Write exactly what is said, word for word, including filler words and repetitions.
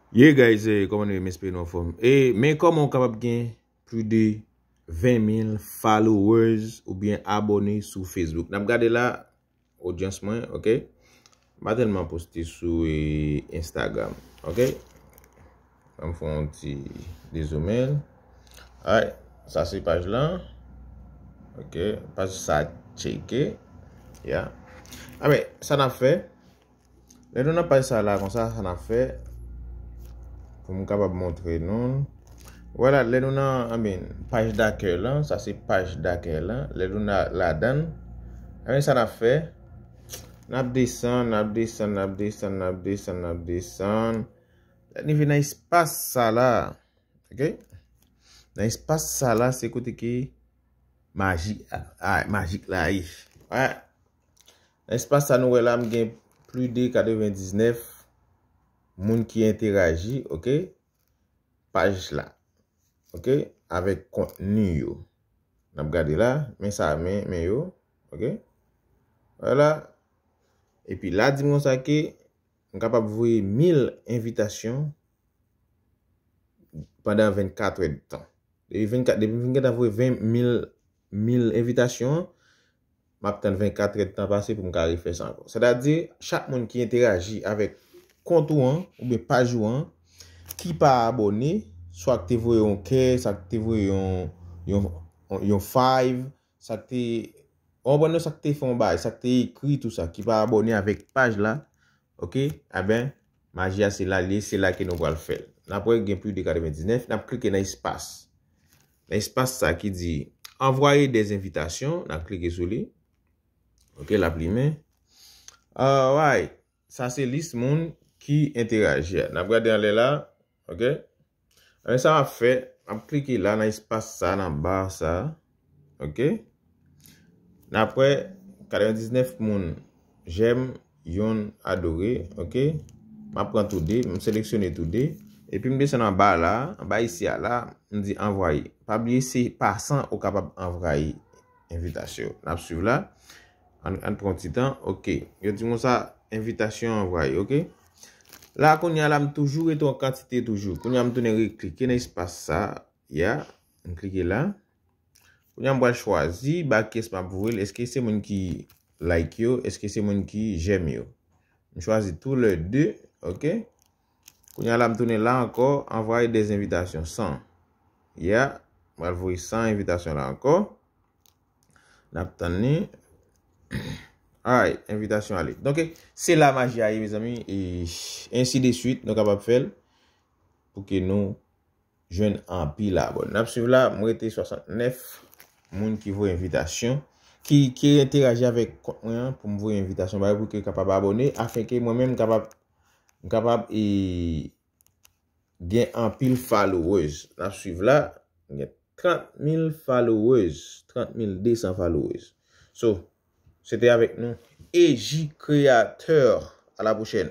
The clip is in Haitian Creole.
Yeah guys, eh, kòman nou ye? M espere nou anfòm. E men kòman w kapab gen plis de ven mil followers oubyen abòne sou Facebook. N ap gade la, odyans mwen, ok? M pa tèlman poste sou, eh, Instagram, ok? Ann fè yon ti dezoumen. Alright, sa se paj lan. Ok, paj sa tcheke. Ya. Amen, sa n ap fè. Lè nou nan paj sa la konsa, sa n ap fè. Pou m kapab montre nou. Vwala, lè nou nan, I mean, paj dakèy lan, sa se paj dakèy lan. Lè nou nan ladan, amen, sa n ap fè. N ap desann, n ap desann, n ap desann, n ap desann, n ap desann. Lè n rive nan espas sa la, ok? Nan espas sa la, se kote ke maji, a, a, majik la ye. Alright. Nan espas sa nou wè la, m gen plis de katrevendiznèf moun ki enteraji, ok? Paj la. Ok? Avèk kontni yo. N ap gade la, men sa, men, men yo. Ok? Vwala. Epi la, di m konsa ke m kapab voye mil envitasyon pandan vennkat è de tan. Depi vennkat, depi m fin gentan voye ven mil, mil envitasyon, m ap tann vennkat è de tan pase pou m ka refè sa ankò. Sètadi, chak moun ki enteraji avèk kont ou an, oubyen paj ou an, ki pa abòne, swa k te voye yon kè, sa k te voye yon, yon, yon five, sa k te, w konprann non, sa k te fè yon bagay, sa k te ekri, tou sa, ki pa abòne avèk paj la, ok, aben, maji a se la l ye, se la ke nou pral fè l. N ap wè gen plis de katrevendiznèf, n ap klike nan espas. Nan espas sa ki di envoyer des invitations, n ap klike sou li. Ok, l ap limen. Alright, sa se lis moun ki enteraji a. N ap gade anlè la, ok? Amen, sa m ap fè, m ap klike la nan espas sa, nan ba sa, ok? N ap wè katrevendiznèf moun, j'aime, yonn adore, ok? M ap pran tou de, m seleksyone tou de. Epi m desann anba la, anba isi a la, m di anvwaye. Pa bliye se pa san ou kapab anvwaye envitasyon. N ap swiv la. Ann, ann pran ti tan. Ok. Yo di m konsa, envitasyon anvwaye, ok? La, kounye a la, m toujou rete yon kantite toujou. Kounye a, m tounen reklike nan espas sa. Ya, m klike la. Kounye a, m pral chwazi ba kiyès m ap voye l. Èske se moun ki like yo? Èske se moun ki j'aime yo? M chwazi tou lè de, ok? Kounye a la, m tounen la ankò, envoyer des invitations, san. Ya, m pral voye san envitasyon la ankò. N ap tann li. Alright, envitasyon ale. Donk, se la maji a ye, mezanmi, e ensi de swit, nou kapab fè l pou ke nou jwenn anpil abòne. N ap swiv la, m rete swasantnèf moun ki voye envitasyon, ki, ki enteraji avèk kont mwen an pou m voye envitasyon ba yo pou ke yo kapab abòne, afenke mwen menm m kapab, m kapab, e, gen anpil followers. N ap swiv la, m gen trant mil followers, trant mil de san followers. So, se te avèk nou, E J Créateur. À la prochaine.